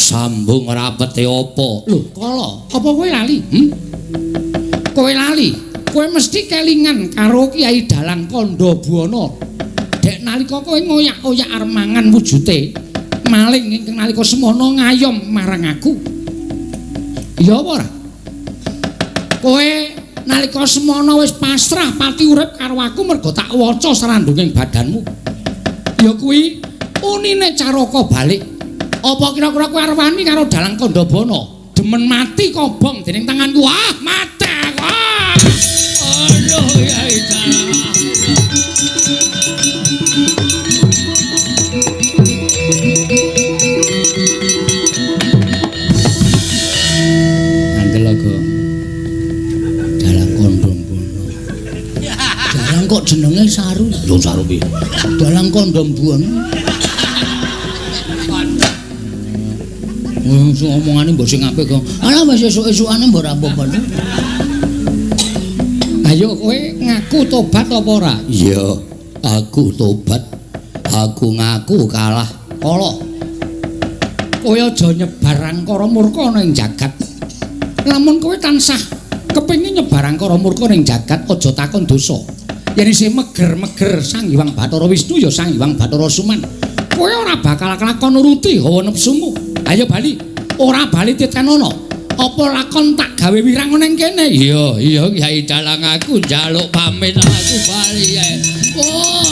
Sambung rapete apa? Lho, Kala, apa kowe lali? Kowe lali? Kowe mesti kelingan karo Kyai Dalang Kandha Buwana. Dek nalika kowe ngoyak-oyak arep mangan wujute, maling ingkang nalika semono ngayom marang aku. Iya apa ora? Kowe nalika semono wis pasrah pati urip karo aku mergo tak waca srandunging badanmu. Ya kuwi unine caraka balik. Apa kira-kira kowe arep wani karo Dalang Kandha Buwana? Demen mati kobong dening tanganku. Ah, mati aku. Ah. Aduh, Kyai Dalang. Andel aku. Dalang Kandha Buwana. Dalang kok jenenge Saru? Lho Saru piye? Dalang Kandha Buwana. Sing omongane mbok sing apik kok. Alah wis esuk-esukane mbok ora apa-apa. Ayo kowe ngaku tobat apa ora? Iya, aku tobat. Aku ngaku kalah. Kala. Kowe aja nyebar angkara murka ning jagat. Lamun kowe tansah kepengin nyebar angkara murka ning jagat, aja takon dosa. Yen isih meger-meger Sang Hyang Bathara Wisnu ya Sang Hyang Bathara Suman. Kowe ora bakal kelakon nuruti hawa nepsumu. Ayo bali. Ora bali titenono. Apa lakon tak gawe wirang ning kene? Iya, iya Kyai Dalang aku njaluk pamit aku bali ya. Oh.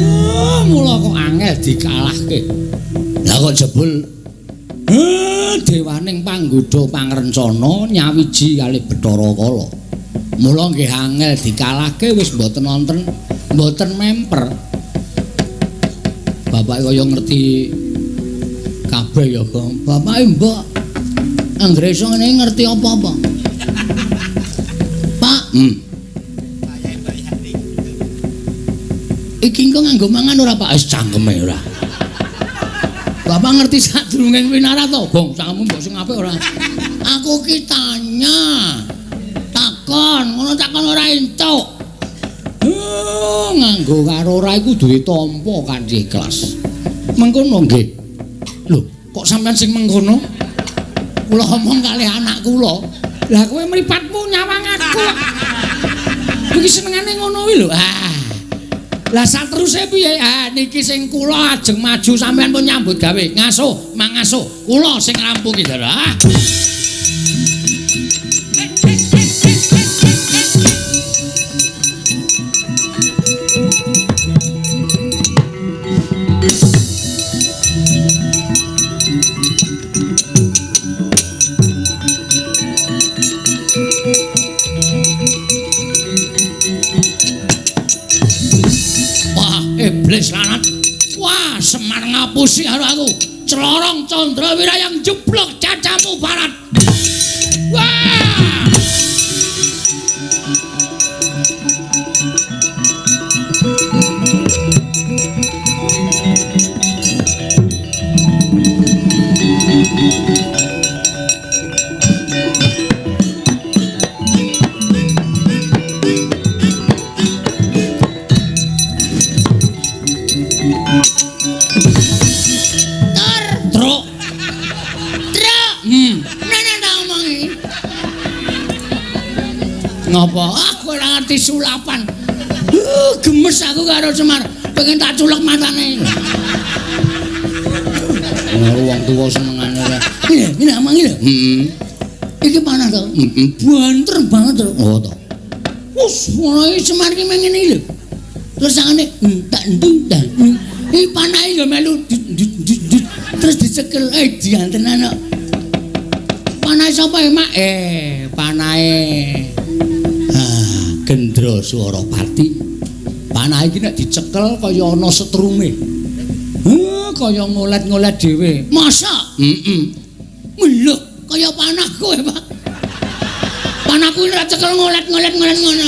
Oh, mula kok angel dikalahke. Lah kok jebul dewaning panggodha pangrencana nyawiji kalih Bathara Kala. Mula nggih angel dikalahke wis mboten wonten, mboten memper. Bapake kaya ngerti kabeh ya, Gong. Bapake mbok anggere iso ngene ngerti apa-apa. Pak, Iki engko nganggo mangan ora, Pak? Wis cangkeme ora. Bapak ngerti sadurunge winara to, Gong? Cangkemmu mbok sing apik ora? Aku ki tanya. Takon, ngono takon ora entuk. Nganggo karo ora iku duwe tampa kanthi ikhlas. Mengkono nggih. Lho, kok sampean sing mengkono? Kula omong kalih anak kula. Lah kowe mripatmu nyawang aku. Iki senengane ngono kuwi lho. Ah. Lah sateruse piye? Ah niki sing kula ajeng maju sampean pun nyambut gawe. Ngasuh, mangasuh. Kula sing ngrampungi lho. Ah. Iblis lanat. Wah, Semar ngapusi karo aku. Celorong Candra Wirayang jeblok cacamu barat. Wah! Ngapa? Aku ora ngerti sulapan. Gemes aku karo Semar. Pengen tak culek matane. Ngono wong tuwa senengane. Ngene, ngene omong iki lho. Heeh. Iki panah to? Heeh. Banter banget to. Oh to. Wes ngono iki Semar iki meng ngene iki lho. Terus tangane tak ndung tak. Iki panahe ya melu terus dicekel diantenan kok. Panahe sapa ya, Mak? Panahe Gendra Swarapati. Panah iki nek dicekel kaya ana setrume. Kaya ngolet-ngolet dhewe. Masa? Heeh. Lho, kaya panah kowe, Pak. Panahku ora cekel ngolet-ngolet-ngolet ngono.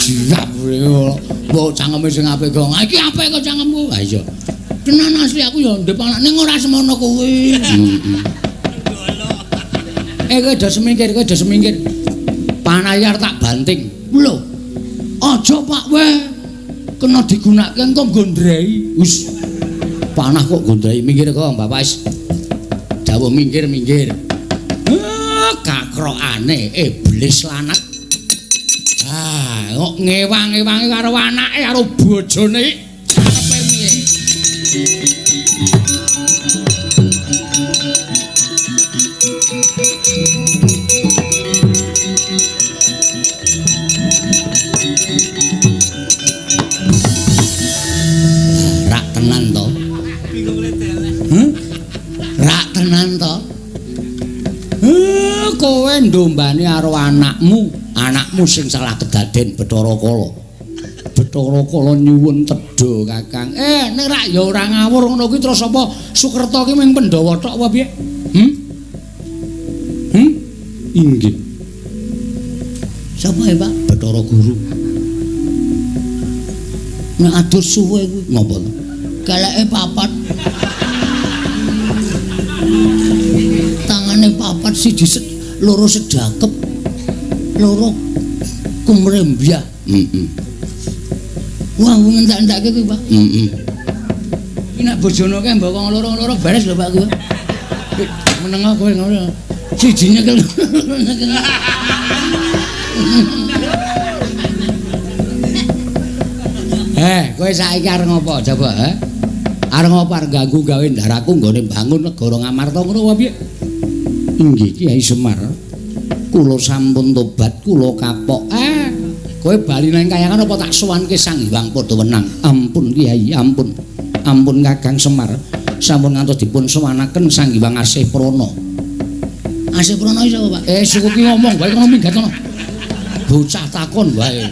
Jirap kowe. Mbok cangkeme sing apik kok. Iki apik kok cangkemku. Ha iya. Tenan asli aku ya ndek panah ning ora semono kuwi. Heeh. Kowe do semingkir, kowe do semingkir. Panah arep tak banting. Lho. Aja Pak we. Kena digunakake engko gondrei. Wis. Panah kok gondrei minggir kok Bapak wis. Dawuh minggir-minggir. Kakrokane iblis lanat. Ah, kok ngewang-ewangi karo anake karo bojone. Karepe piye? Rak tenan to? Rak tenan to? Kowe ndombane karo anakmu, anakmu sing salah kedaden Bathara Kala. Bathara Kala nyuwun tedha, Kakang. Nek rak ya ora ngawur ngono kuwi terus apa Sukerta ki mung Pandhawa tok apa piye? Inggih. Sapa ya, Pak? Bathara Guru. Nek adus suwe kuwi ngopo to? Keleke papat. Tangane papat siji loro sedakep, loro kumrembyah. Heeh. Wah, ngentak-entake kuwi, Pak. Heeh. Iki nek bojone kae mbok loro-loro beres lho, Pak kuwi. Meneng kowe ngono. Siji nyekel. Kowe saiki arep ngopo coba, ha? Arep ngopo arep ganggu gawe ndaraku nggone bangun negara Ngamarta ngono apa piye? Inggih Kyai Semar. Kula sampun tobat, kula kapok. Kowe bali nang kayangan apa tak sowanke Sang Hyang Padha Wenang? Ampun Kyai, ampun. Ampun Kakang Semar. Sampun ngantos dipun sowanaken Sang Hyang Asih Prana. Asih Prana iki sapa, Pak? Suku ki ngomong wae kono minggat kono. Bocah takon wae.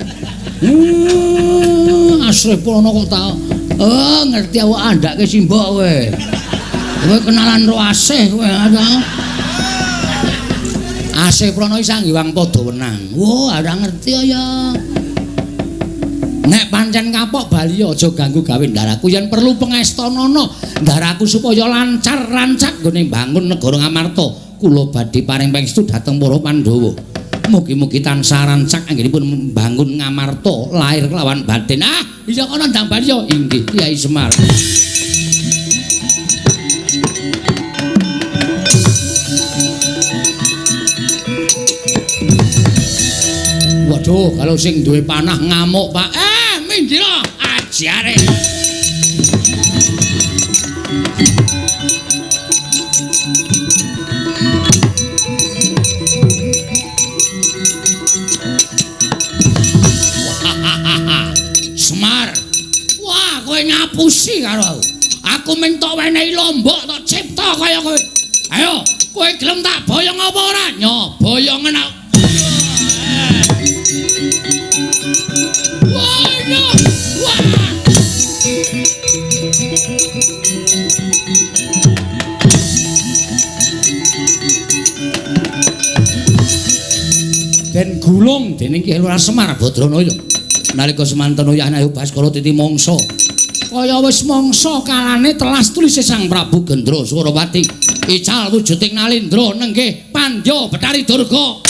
Asih Prana kok ta. Oh, ngerti aku andhake simbok kowe. Kowe kenalan ro Asih kowe. Asih Prana iki Sang Hyang Padha Wenang. Wah, ora ngerti ya. Nek pancen kapok bali aja ganggu gawe ndaraku yen perlu pengestanana ndaraku supaya lancar rancak nggone bangun negara Ngamarta. Kula badhe paring pangestu dhateng para Pandhawa. Mugi-mugi tansah rancak anggenipun mbangun Ngamarta lahir kelawan batin. Ah, iya kono ndang bali ya. Inggih Kyai Semar. Waduh, kalau sing duwe panah ngamuk, Pak. Minggir ajare. Semar. Wah, kowe ngapusi karo aku. Aku mung tok wenehi lombok tok cipta kaya kowe. Ayo, kowe gelem tak boyong apa ora? Nyo, boyongen aku. Wah, no. Digulung dening Ki Lurah Semar Badranaya. Nalika semanten oyah Ayu Baskara titi mangsa. Kaya wis mangsa kalane telas tulise Sang Prabu Gendra Surawati. Ical wujuding Nalendra nenggih Pandya Bathari Durga.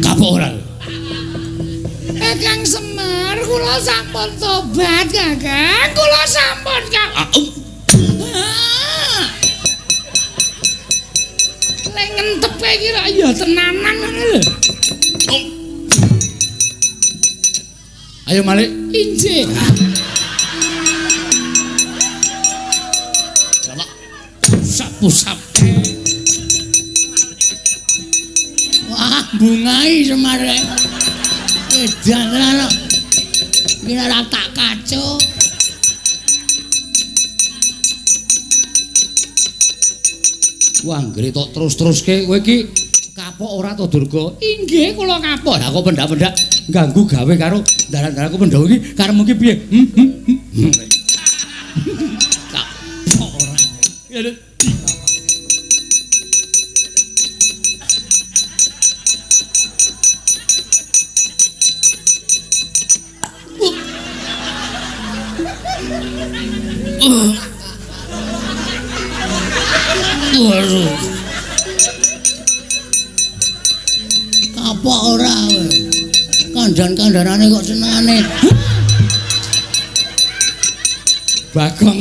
Kapok ora? Kang Semar, kula sampun tobat, Kakang. Kula sampun, Kang. Lek ngentep kae iki ra ya tenanan ngono lho. Ayo malik. Injih. Pusap-pusap. Wah, bungai Semar. Edan tenan kok. Iki ora tak kaco. Wah, anggere tok terus-teruske kowe iki kapok ora to Durga? Inggih, kula kapok. Lah kok pendak-pendak ganggu gawe karo dalan-dalanku Pandhawa iki karepmu iki piye? Kapok ora. Ya lho. Waduh. Kapok ora kowe. Kandhan-kandhanane kok senengane. Bagong.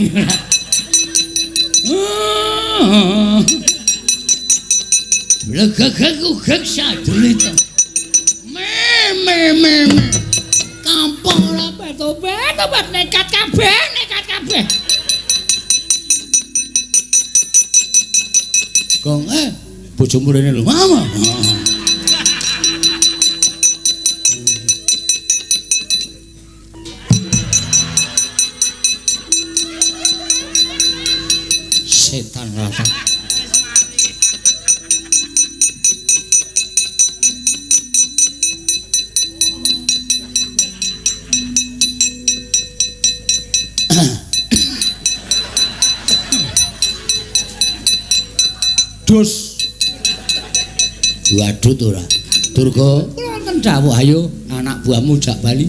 Blegegeg sadulite. Me me me. Kapok ora tobat, tobat nekat kabeh, nekat kabeh. Gong bojomu rene lho, mama. Setan rata. Dus. Wadut ora. Durga, kula wonten dawuh ayo anak buahmu jak bali.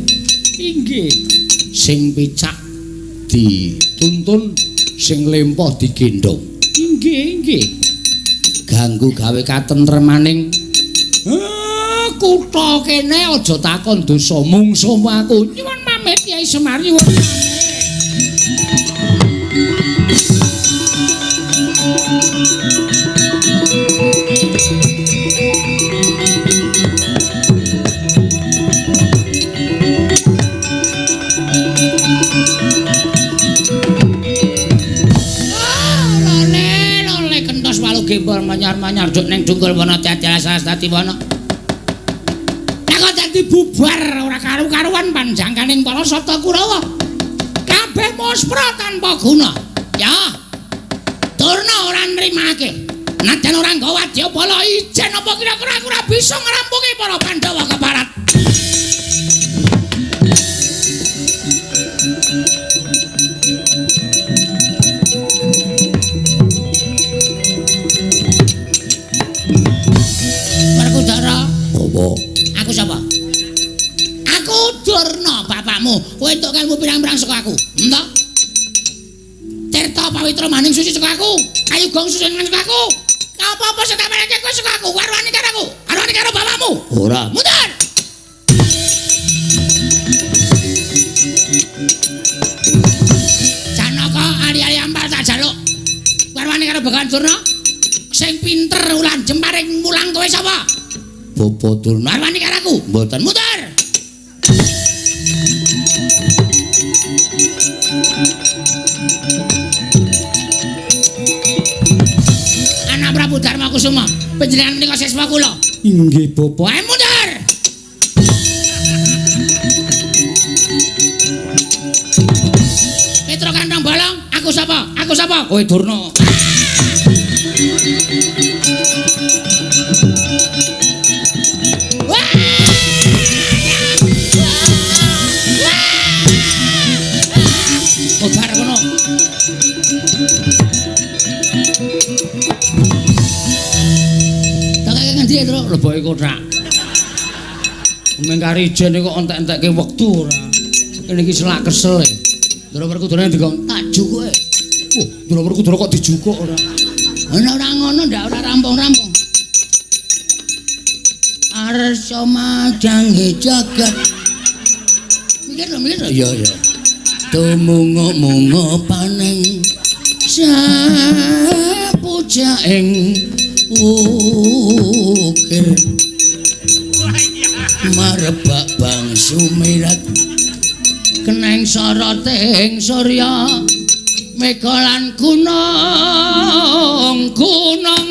Inggih. Sing picak dituntun, sing lempoh digendhong. Inggih, inggih. Ganggu gawe katentremaning kutha kene aja takon dosa mungsuhmu aku. Nyuwun pamit Kyai Semar, nyuwun pamit. Gembol manyar-manyar juk ning dungkul wana tetes wana. Lah kok dadi bubar ora karu-karuan panjangkaning para Sata Kurawa. Kabeh muspra tanpa guna. Ya. Durna ora nrimake. Najan ora nggawa wadyabala ijen apa kira-kira aku ora bisa ngrampungi para Pandhawa keparat. Aku sapa? Aku Durna bapakmu. Kowe entuk ilmu pirang-pirang saka aku. Entuk. Tirta pawitra maning suci saka aku. Kayu gong suci saka aku. Apa-apa sing tak mareke kowe saka aku. Warwani karo aku. Warwani karo bapakmu. Ora. Mundur. Janaka ali-ali ampal tak jaluk. Warwani karo Begawan Durna. Sing pinter ulan jemparing mulang kowe sapa? Bapak Durna arwani karo aku. Mboten muter. Anak Prabu Darma Kusuma, panjenengan menika siswa kula. Inggih, Bapak. Ayo mundur. Petro Kantong Bolong, aku sapa? Aku sapa? Kowe Durna. kothak. Meng kari ijen kok entek-entekke wektu ora. Kene iki selak kesel e. Ndara Werkudara ndika tak jukuke. Wah, Ndara Werkudara kok dijukuk ora. Ana ora ngono ndak ora rampung-rampung. Arsa madhange jagat. Mikir lho, mikir lho. Iya, iya. Tumunga-munga paneng sapujaing ukir marebak bangsu mirat keneng soroting surya mega lan gunung gunung.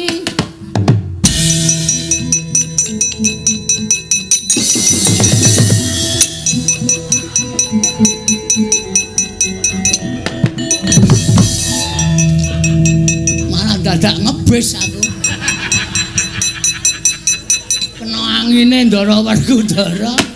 Malah dadak ngebis aku. Kena angine Ndara Werkudara.